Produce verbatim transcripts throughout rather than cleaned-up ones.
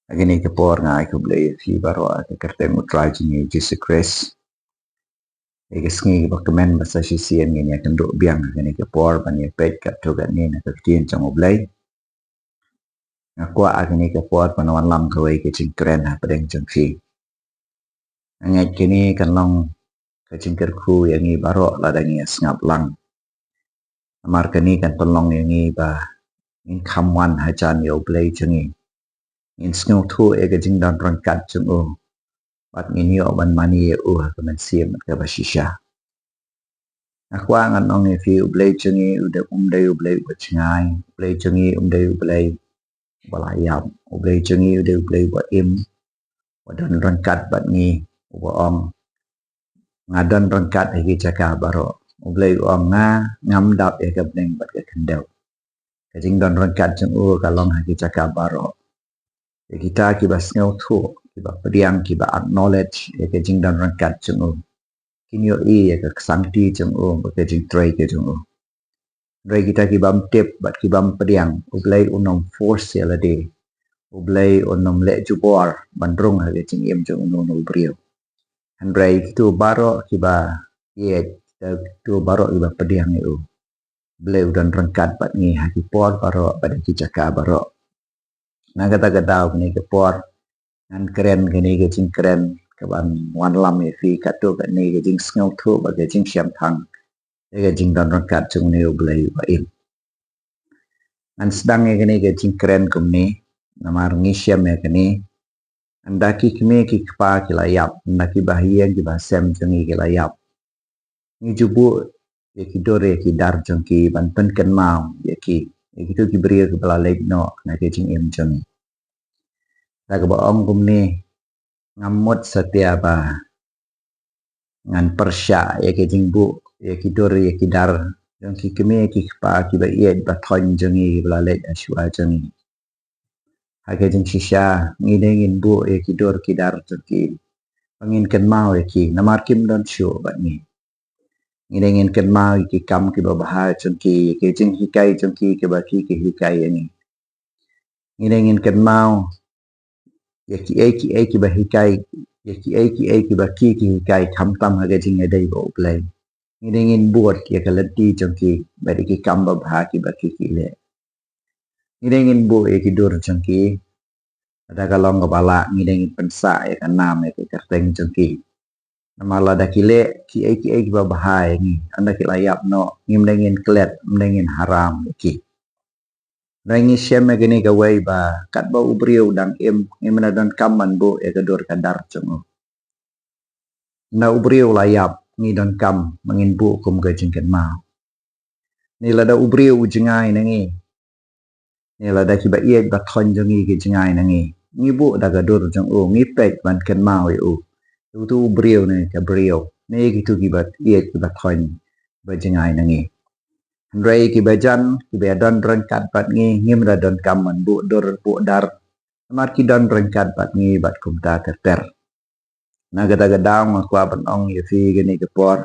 Ha kane ka por nga ai khublei ïa phi baroh ha ka kyrteng u Trai jong ngi Jisu Khrist. Ïa ka sngi kaba kmen ba sa shisien ngin ïa kynduh biang ha kane ka por ban ïa peit katto katne na ka ktien jong U Blei. Nga kwah ha kane ka por ban wanlam kawei ka jingkren hapdeng jong phi. Nga ngeit kane kan long ka jingkyrkhu ïa ngi baroh lada ngi ïa sngap lang. Namar kane kan pynlong ïa ngi ba ngin kham wan hajan ïa U Blei jong ngi. Ngin sngewthuh ïa ka jingdon ryngkat jong u. Bad ngin ïoh ban mane ïa u ha ka mynsiem bad kaba shisha. Nga kwah ngan ong ïa phi U Blei jong ngi u dei, um dei U Blei uba jngai. U Blei jong ngi um dei U Blei uba la ïap. U Blei jong ngi u dei U Blei uba im, uba don ryngkat bad ngi, uba ong, nga don ryngkat ha ki jaka baroh. U Blei u ong, nga ngam dap ïa ka bneng bad ka khyndew. Ka jingdon ryngkat jong u ka long ha ki jaka baroh. Ïa kita kiba sngewthuh, kiba pdiang, kiba acknowledge ïa ka jingdon ryngkat jong u, kin ïohi ïa ka ksangti jong u bad ka jingtrei ka jong u. Hynrei kita ki bym tip bad ki bym pdiang, U Blei un ym force ïa lade. U Blei un ym leh jubor ban rung ha ka jingim jong uno uno u briew. Hynrei kito baroh kiba ïeit, kito baroh kiba pdiang ïa u, U Blei u don ryngkat bad ngi ha ki por baroh bad ha ki jaka baroh. Na kata ka daw kane ka por ngan kren kane ka jingkren kaban wanlam ïa phi katto katne ka jingsngewthuh bad ka jingshemphang ïa ka jingdon ryngkat jong une U Blei uba im. Ngan sdang ïa kane ka jingkren kumne, namar ngi shem ïa kane. Ynda ki kmie ki kpa ki la ïap, ynda ki bahaïing ki bahasem jong ngi ki la ïap, ngi ju buh ïa ki dur ïa ki dar jong ki ban pynkynmaw ïa ki, ïa kito ki briew kiba la leit noh na ka jingim jong ngi. Da kaba ong kumne, ngam mut satia ba ngan pyrshah ïa ka jingbuh ïa ki dur ïa ki dar jong ki kmie ki kpa kiba ïeit ba thoiñ jong ngi kiba la leit ha shuwa jong ngi. Ha ka jingshisha, ngi dei ngin buh ïa ki dur ki dar jong ki ba ngin kynmaw ïa ki, namar kim don shuh bad ngi. Ngi dei ngin kynmaw ïa ki kam kiba bha jong ki, ïa ki jinghikai jong ki kiba ki ki hikai ïa ngi. Ngi dei ngin kynmaw ïa kiei kiei kiba hikai, ïa kiei kiei kiba ki ki hikai khamtam ha ka jingïadei bad U Blei. Ngi dei ngin bud ïa ka lynti jong ki bad ïa ki kam babha kiba ki ki leh. Ngi dei ngin buh ïa ki dur jong ki. Lada ka long kaba lah, ngi dei ngin pynsah ïa ka nam ïa ka kyrteng jong ki. Namar lada ki leh kiei kiei kiba bha ïa ngi, ynda ki la ïap noh, ngim dei ngin klet, ngim dei ngin haram ïa ki. Hynrei ngi shem ïa kane kawei ba katba u briew u dang im, ngim da donkam ban buh ïa ka dur ka dar jong u. Ynda u briew u la ïap, ngi donkam ba ngin buh kum ka jingkynmaw. Ne lada u briew u jngai na ngi, ne lada kiba ïeit ba thoiñ jong ngi ki jngai na ngi, ngi buh da ka dur jong u, ngi peit ban kynmaw ïa u. Uto u briew ne ka briew, ne kito kiba ïeit kiba thoiñ ba jngai na ngi. Hynrei kiba jan, kiba ïadon ryngkat bad ngi, ngim da donkam ban buh dur buh dar, namar ki don ryngkat bad ngi bad kumta ter ter. Na kata ka daw nga kwah ban ong ïa phi kane ka por,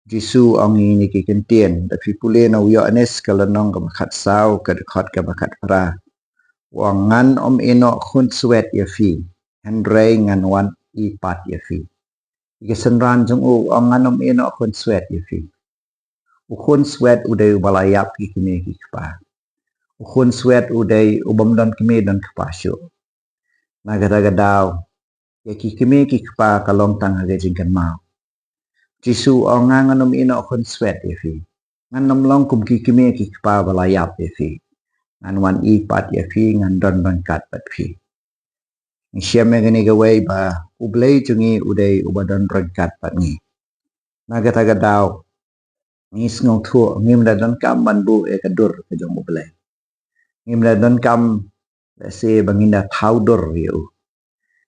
Jisu u ong ïa ngi kine ki kyntien, da phi pule na u Ïoannis ka lynnong kaba khatsaw, ka dkhot kaba khatphra. U ong, ngan ym ïehnoh khunswet ïa phi, hynrei ngan wan ïehpat ïa phi. Ïa ki synran jong u, u ong ngan ym ïehnoh khunswet ïa phi. U khunswet u dei uba la ïap ki kmie ki kpa. U khunswet u dei u bym don kmie don kpa shuh. Na kata ka daw, ïa ki kmie ki kpa ka long tang ha ka jingkynmaw. Jisu u ong, nga ngan ym ïehnoh khunswet ïa phi. Ngan ym long kum ki kmie ki kpa ba la ïap ïa phi. Ngan wan ïehpat ïa phi, ngan don ryngkat bad phi. Ngi shem ïa kane kawei ba U Blei jong ngi u dei uba don ryngkat bad ngi. Na kata ka daw, ngi sngewthuh, ngim da donkam ban buh ïa ka dur ka jong U Blei. Ngim da donkam, lehse ba ngin da thaw dur ïa u.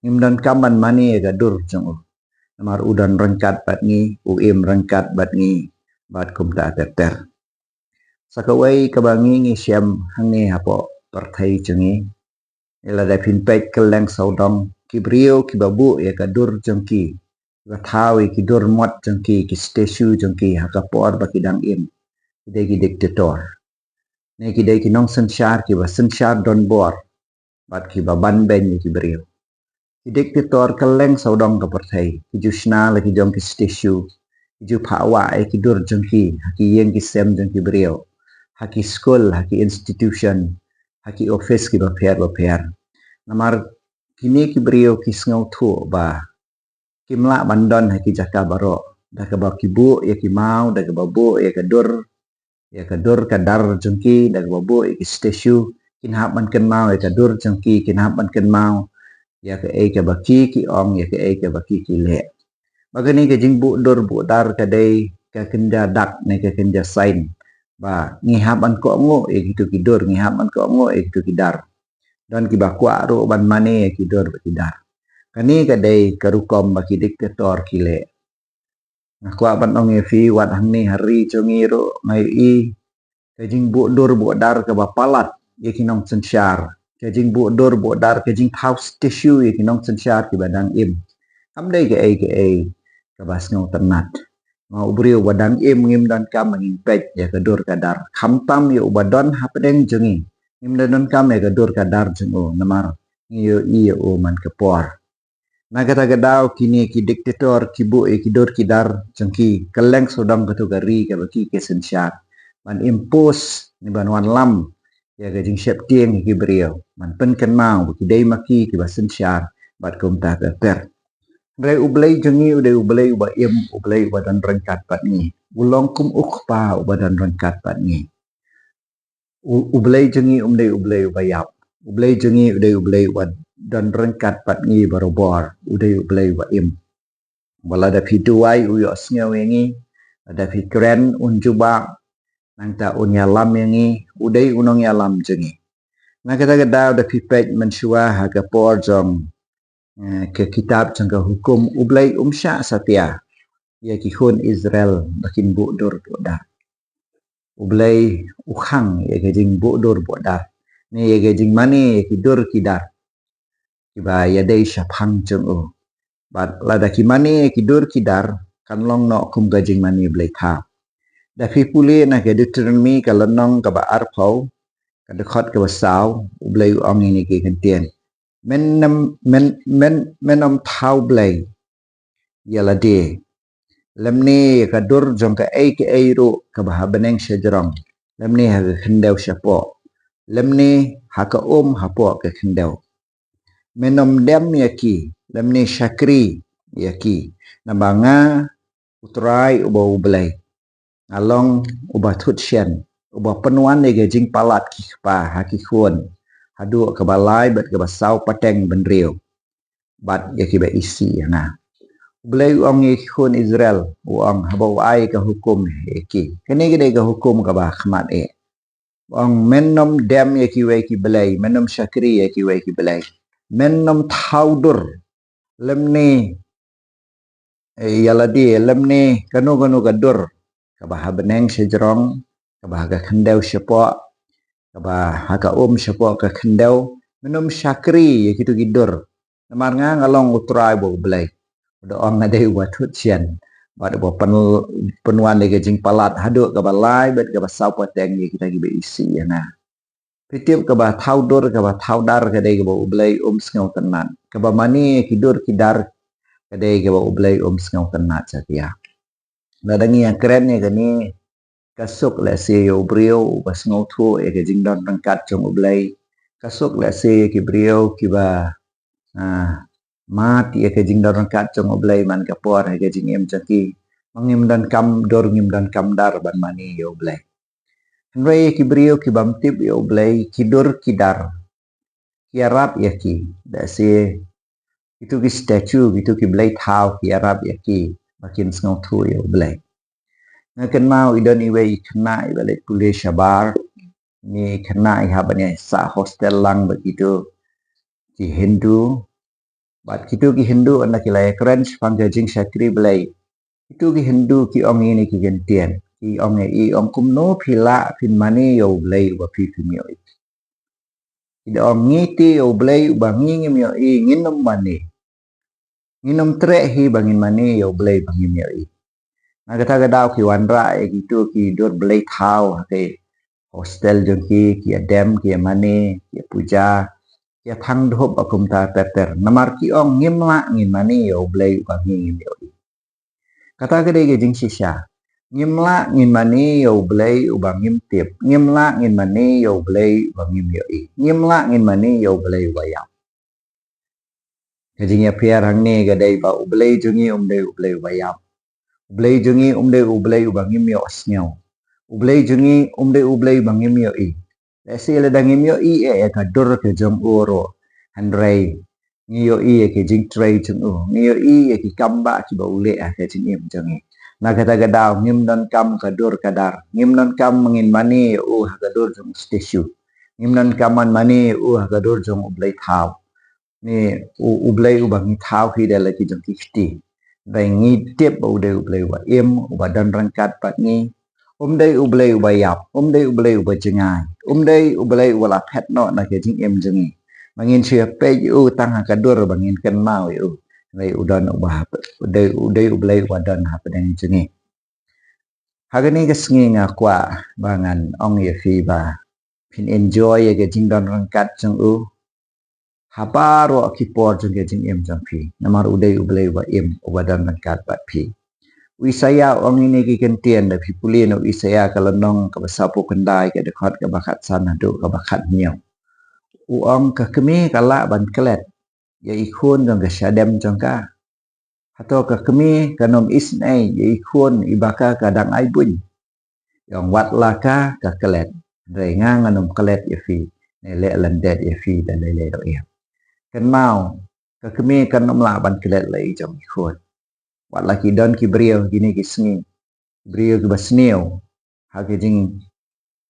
Ngim donkam ban mane ïa ka dur jong u. Namar u don ryngkat bad ngi, u im ryngkat bad ngi, bad kumta ter ter. Sa kawei kaba ngi ngi shem hangne hapoh pyrthei jong ngi. Lada phin peit kylleng sawdong, ki briew kiba buh ïa ka dur jong ki, kiba thaw ïa ki dur mot jong ki, ki statue jong ki, ha ka por ba ki dang im, ki dei ki dictator. Ne ki dei ki nongsynshar kiba synshar donbor. bad kiba ban beiñ ïa ki briew. Ki diktator kylleng sawdong ka pyrthei ki ju shna la ki jong ki statue, ki ju phah wah ïa ki dur jong ki ha ki ïing ki sem jong ki briew, ha ki skul, ha ki institution, ha ki office kiba pher ba pher. Namar kine ki briew ki sngewthuh ba kim lah ban don ha ki jaka baroh da kaba ki buh ïa ki maw, da kaba buh ïa ka dur, ïa ka dur ka dar jong ki, da kaba buh ïa ki statue. Kin hap ban kynmaw ïa ka dur jong ki, kin hap ban kynmaw ïa kaei kaba ki ki ong, ïa kaei kaba ki ki leh. Ba kane ka jingbuh dur buh dar ka dei ka kynja dak ne ka kynja sign ba ngi hap ban kohnguh ïa kitu ki dur, ngi hap ban kohnguh ïa kitu ki dar. Don kiba kwah ruh ban mane ïa ki dur bad ki dar. Kane ka dei ka rukom ba ki diktator ki leh. Nga kwah ban ong ïa phi, wat hangne ha ri jong ngi ruh nga ïohi ka jingbuh dur buh dar kaba palat ïa ki nongsynshar, ka jingbuh dur buh dar, ka jingthaw statue ïa ki nongsynshar kiba dang im. Kam dei kaei kaei kaba sngewtynnat. Ma u briew ba dang im ngim donkam ba ngin peit ïa ka dur ka dar. Khamtam ïa uba don hapdeng jong ngi, ngim da donkam ïa ka dur ka dar jong u, namar ngi ïohi ïa u man ka por. Na kata ka daw kine ki diktator ki buh ïa ki dur ki dar jong ki kylleng sawdong kato ka ri kaba ki ki synshar, ban impose ne ban wanlam ïa ka jingsheptieng ïa ki briew, ban pynkynmaw ba ki dei ma ki kiba synshar bad kumta ter ter. Hynrei U Blei jong ngi u dei U Blei uba im, U Blei uba don ryngkat bad ngi. U long kum u kpa uba don ryngkat bad ngi. U, U Blei jong ngi um dei U Blei uba ïap. U Blei jong ngi u dei U Blei uba don ryngkat bad ngi barabor. U dei U Blei uba im. Ba lada phi duwai u ïohsngew ïa ngi, lada phi kren un jubab, nangta un ïalam ïa ngi, u dei u nongïalam jong ngi. Na kata ka daw da phi peit mynshuwa ha ka por jong, eh, ka kitab jong ka Hukum, U Blei um shah satia ïa ki khun Israel ba kin buh dur buh dar. U Blei u khang ïa ka jingbuh dur buh dar ne ïa ka jingmane ïa ki dur ki dar kiba ïadei shaphang jong u. Bad lada ki mane ïa ki dur ki dar, kan long noh kum ka jingmane blei thaw. Da phi pule na ka Deuteronomi ka lynnong kaba arphew, ka dkhot kaba saw, U Blei u ong ïa ki kyntien: Men nym, men, men, men nym thaw blei ïa lade, lymne ïa ka dur jong kaei kaei ruh kaba ha bneng shajrong, lymne ha ka khyndew shapoh, lymne ha ka um hapoh ka khyndew. Men nym dem ïa ki, lymne shakri ïa ki, naba nga U Trai uba U Blei, nga long uba thut shen, uba pynwan ïa ka jingpalat ki kpa ha ki khun, haduh kaba lai bad kaba saw pateng bynriew, bad ïa kiba isih ïa nga. U Blei u ong ïa ki khun Israel, u ong haba u ai ka hukum ïa ki. Kane ka dei ka hukum kaba khmat eh. U ong men nym dem ïa kiwei ki blei, men nym shakri ïa kiwei ki blei. Men nym thaw dur, lymne, eh, ïa lade, lymne kano kano ka dur kaba ha bneng shajrong, kaba ha ka khyndew shapoh, kaba ha ka um shapoh ka khyndew, men nym shakri ïa kitu ki dur. Namar nga nga long U Trai uba U Blei, u da ong nga dei uba thut shen bad uba pyn, pynwan ïa ka jingpalat haduh kaba lai bad kaba saw pateng ïa kita kiba isih ïa nga. Phi tip, kaba thaw dur, kaba thaw dar ka dei kaba U Blei um sngewtynnat. Kaba mane ïa ki dur ki dar ka dei kaba U Blei um sngewtynnat satia. Lada ngi ïa kren ïa kane, ka suk lehse ïa u briew uba sngewthuh ïa ka jingdon ryngkat jong U Blei. Ka suk lehse ïa ki briew kiba, ah, mad ïa ka jingdon ryngkat jong U Blei man ka por ha ka jingim jong ki. Ba ngim donkam dur, ngim donkam dar ban mane ïa U Blei. Hynrei ïa ki briew ki bym tip ïa U Blei, ki dur ki dar ki ïarap ïa ki. Lehse kitu ki statue, kitu ki blei thaw ki ïarap ïa ki ba kin sngewthuh ïa U Blei. Nga kynmaw i don iwei i khynnah iba leit pule shabar. Ine i khynnah i hap ban ïa sah hostel lang bad kitu ki Hindu. Bad kitu ki Hindu ynda ki la ïa kren shaphang ka jingshakri Blei, kitu ki Hindu ki ong ïa i ine ki kyntien. Ki ong ïa i, ong, kumno phi lah phin mane ïa U Blei uba phi phim ïohi? Ki da ong, ngi te ïa U Blei uba ngi ngim ïohi ngin nym mane. Ngin nym treh hi ba ngin mane ïa U Blei ba ngim ïohi. Na kata ka daw ki wanrah ïa kitu ki dur blei thaw ha ki hostel jong ki, ki ïa dem, ki ïa mane, ki ïa puja, ïa thang dhup ba kumta ter ter. Namar ki ong ngim lah ngin mane ïa U Blei uba ngi ngim ïohi. Kata ka dei ka jingshisha. Ngim lah ngin mane ïa U Blei uba ngim tip. Ngim lah ngin mane ïa U Blei uba ngim ïohi. Ngim lah ngin mane ïa U Blei uba ïap. Ka jingïapher hangne ka dei ba U Blei jong ngi um dei U Blei uba ïap. U Blei jong ngi um dei U Blei uba ngim ïohsngew. U Blei jong ngi um dei U Blei uba ngim ïohi. Lehse lada ngim ïohi ïa ka dur ka jong u ruh, hynrei ngi ïohi ïa ka jingtrei jong u. Ngi ïohi ïa ki kam ba kiba u leh ha ka jingim jong ngi. Na kata ka daw ngim donkam ka dur ka dar. Ngim donkam ngin mane ïa u ha ka dur jong u statue. Ngim donkam ban mane ïa u ha ka dur jong U Blei thaw. Ni u, U Blei uba ngi thaw hi da la ki jong ki kti. Dei ngi tip ba u dei U Blei uba im, uba don ryngkat bad ngi. Um dei U Blei uba ïap, um dei U Blei uba jngai. Um dei U Blei uba la phet noh na ka jingim jong ngi. Ba ngin shu ïa peit ïa u tang ha ka dur ba ngin kynmaw ïa u. Dei u don uba hap, u dei, u dei U Blei uba don hapdeng jong ngi. Ha kane ka sngi nga kwah ba ngan ong ïa phi ba phin enjoy ïa ka jingdon ryngkat jong u ha baroh ki por jong ka jingim jong phi. Namar u dei U Blei uba im, uba don ryngkat bad phi. U Isaïah u ong ïa kine ki kyntien, da phi pule na u Isaïah ka lynnong kaba saphew khyndai, ka dkhot kaba khatsan haduh kaba khathynñiew. U ong, ka kmie ka lah ban klet ïa i khun jong ka shadem jong ka? Hato ka kmie kan ym isynei ïa i khun iba ka ka dang ai buiñ? U ong, wat la ka ka klet, hynrei nga ngan ym klet ïa phi, ne leh lyndet ïa phi da lei lei ruh em. Kynmaw, ka kmie kan ym lah ban klet la i jong i khun. Wat la ki don ki briew kine ki sngi, briew kiba sniew ha ki jing,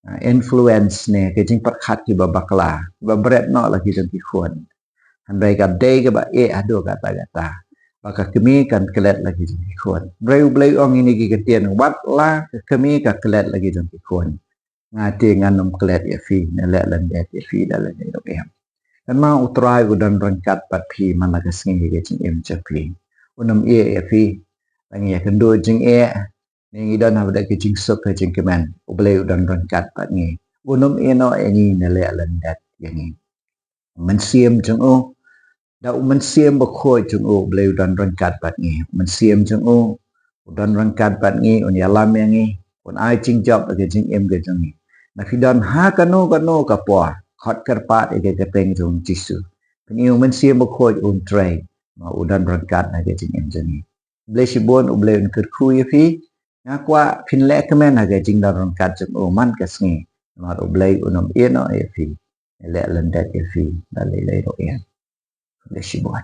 ah, influence ne ki jingpyrkhat kiba bakla, kiba bret noh la ki jong ki khun. Hynrei ka dei kaba eh haduh katta katta ba ka kmie kan klet la ki jong ki khun. Hynrei U Blei u ong ïa kine ki kyntien, wat la ka kmie ka klet la ki jong ki khun, nga te ngan ym klet ïa phi, ne leh lyndet ïa phi da lei lei ruh em. Kynmaw, U Trai u don ryngkat bad phi man la ka sngi ha ka jingim jong phi. Un ym ïeh ïa phi. Lada ngi ïakynduh jingeh, ne ngi don hapdeng ka jingsuk ka jingkmen, U Blei u don ryngkat bad ngi. Un ym ïeh noh ïa ngi, ne leh lyndet ïa ngi. U Mynsiem jong u, da U Mynsiem Bakhuid jong u, U Blei u don ryngkat bad ngi. U Mynsiem jong u u don ryngkat bad ngi, un ïalam ïa ngi, un ai jingjop ha ka jingim ka jong ngi. Na phi don ha kano kano ka por, khot kyrpad ïa ka kyrteng jong U Jisu. Phin ïohi U Mynsiem Bakhuid un trei, ma u don ryngkat ha ka jingim jong ngi. Blei shibun, U Blei un kyrkhu ïa phi. Nga kwah phin leh kmen ha ka jingdon ryngkat jong u man ka sngi. Namar U Blei un ym ïeh noh ïa phi, ne leh lyndet ïa phi da lei lei ruh em. Blei shibun.